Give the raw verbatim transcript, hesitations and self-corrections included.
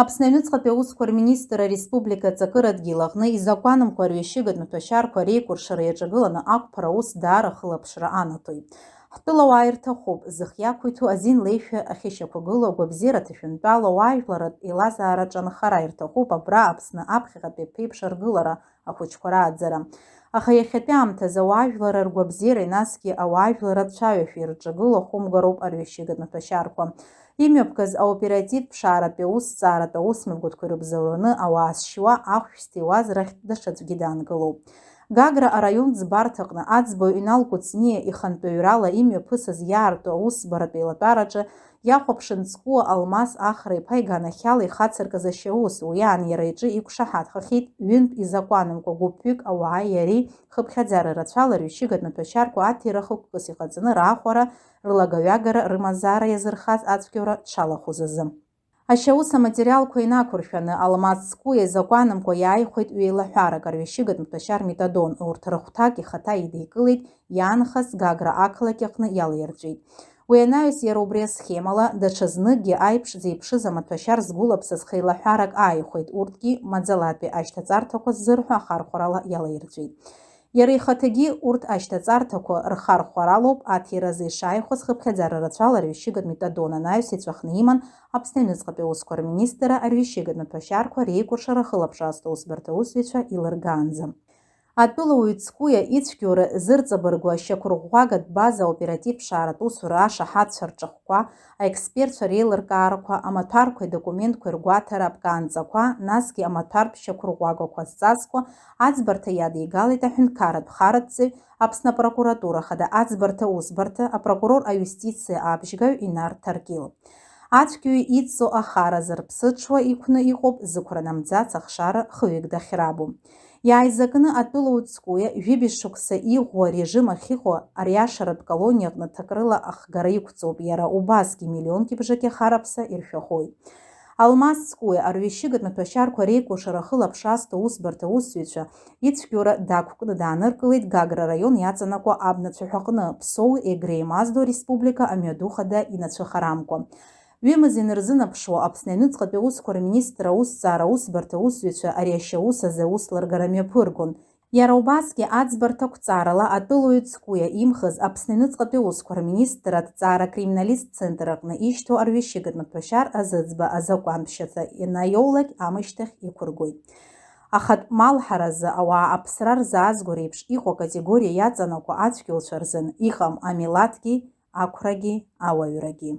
Аԥсны аҩныҵҟатәи аусқәа рминистр ареспублика аҵакыра дгьыл аҟны изакәанымкәа арҩашьыгатә маҭәашьарқәа реикәыршара иаҿагыланы ақәԥара аус даара ахылаԥшра анаҭоит. Ҳтәыла ауаа ирҭахуп зых иақәиҭу азин леишәа ахьышьақәгылоу агәабзиара ҭышәынтәала уаажәларратә еилазаараҿы анхара ирҭахуп абра Аԥсны аԥхьаҟатәи аԥеиԥш аргылара ахәыҷқәа рааӡара. Аха иахьатәи аамҭазы ауаажәларра ргәабзиареи насгьы ауаажәларра ацәаҩашәеи ирҿагыло ахәымгароуп арҩашьыгатә маҭәашьарқәа. Имҩаԥгаз аоперативтә ԥшааратәи аусҭҵааратә аусмҩаԥгатәқәа ирыбзоураны ауаа зшьуа, ахәшә зҭиуаз рахьтә даҽаӡәгьы даангылоуп. Гагра араион ӡбарҭаҟны аӡбаҩ Инал Кәыҵниа ихантәаҩрала имҩаԥысыз иаарту аусбаратә еилатәараҿы иахәаԥшын Цкуа Алмас Ахра-иԥа иганахьала ихацыркыз ашьаус, уи аан иара иҿы иқәшаҳаҭхахьеит ҩынтә изакәанымкәа гәыԥҩык ауааи иареи хыԥхьаӡара рацәала рҩашьыгатә маҭәашьарқәа аҭира хықәкыс иҟаҵаны раахәара, рлагаҩагара, рымазаара иазырхаз ацәгьоура дшалахәыз азы. Ашьаус аматериалқәа инақәыршәаны, Алмас Цкуа изакәанымкәа иааихәеит ҩеилаҳәарак арҩашьыгатә маҭәашьар метадон, урҭ рыхәҭак ихаҭа идикылеит, иаанхаз Гагра ақалақь аҟны иалаирҵәеит. Уи анаҩс иара убри асхемала, даҽазныкгьы аиԥш зеиԥшыз амаҭәашьар згәылаԥсаз хеилаҳәарак ааихәеит, урҭгьы маӡалатәи ашьҭаҵарҭақәа ззырҳәо ахархәарала иалаирҵәеит. Иара ихаҭагьы урҭ ашьҭаҵарҭақәа рхархәаралоуп аҭиразы ишааихәаз хыԥхьаӡара рацәала арҩашьыгатә метадон анаҩс иҵәахны иман Аԥсны аҩныҵҟатәи аусқәа рминистрра арҩашьыгатә маҭәашьарқәа реикәыршара ахылаԥшразтә аусбарҭа аусзуҩцәа илыргаанӡа. Атәылауаҩ Цкуа ицәгьоура зырҵабыргуа ашьақәырӷәӷәагатә база аоперативтә-ԥшааратә усура ашаҳаҭцәа рҿахәқәа, аекспертцәа реилыркаарақәа, амаҭәарқәеи адокументқәеи ргәаҭара аԥкаанҵақәа, насгьы амаҭәартә шьақәырӷәӷәагақәа зҵазкуа аӡбарҭа иадигалеит аҳәынҭқарратә харатәҵаҩ, Аԥсны апрокуратура ахада аӡбарҭа усбарҭа, апрокурор аиустициа абжьгаҩ Инар Ҭаркьыл. Ацәгьаҩы идҵо ахара зырԥсыҽуа иқәны иҟоуп зықәра намӡац ахшара хҩык дахьрабу. Иааизакны атәылауаҩ Цкуа жәибжь шықәса иӷәӷәа арежим ахьыҟоу ариашаратә колониа аҟны ҭакрыла ахгара иқәҵоуп, иара убасгьы миллионки бжаки ахараԥса иршәахоит. Алмас Цкуа арҩашьыгатә маҭәашьарқәа реикәыршара ахылаԥшразтә аусбарҭа аусзуҩцәа ицәгьоура дақәкны дааныркылеит Гагра араион иаҵанакуа абнацәа ҳәаҟны, Ԥсоу, Егреи Маздо республика амҩаду хада инацәыхарамкәа. Ҩымыз инарзынаԥшуа Аԥсны аҩныҵҟатәи аусқәа рминистр аусҭҵаара аусбарҭа аусзуҩцәа ари ашьаус азы аус лыргара мҩаԥыргон. Иара убасгьы аӡбарҭа ақәҵарала атәылауаҩ Цкуа имхыз Аԥсны аҩныҵҟатәи аусқәа рминистр аҭҵаара-криминалисттә центр аҟны ишьҭоу арҩашьыгатә маҭәашьар азыӡба азакәантә шьаҭа инаиоулак амышьҭахь иқәыргоит. Ахатә малҳаразы ауаа аԥсра рзаазго реиԥш иҟоу акатегориа иаҵанакуа ацәгьоуцәа рзын иҟам амилаҭгьы, ақәрагьы, ауаҩрагьы.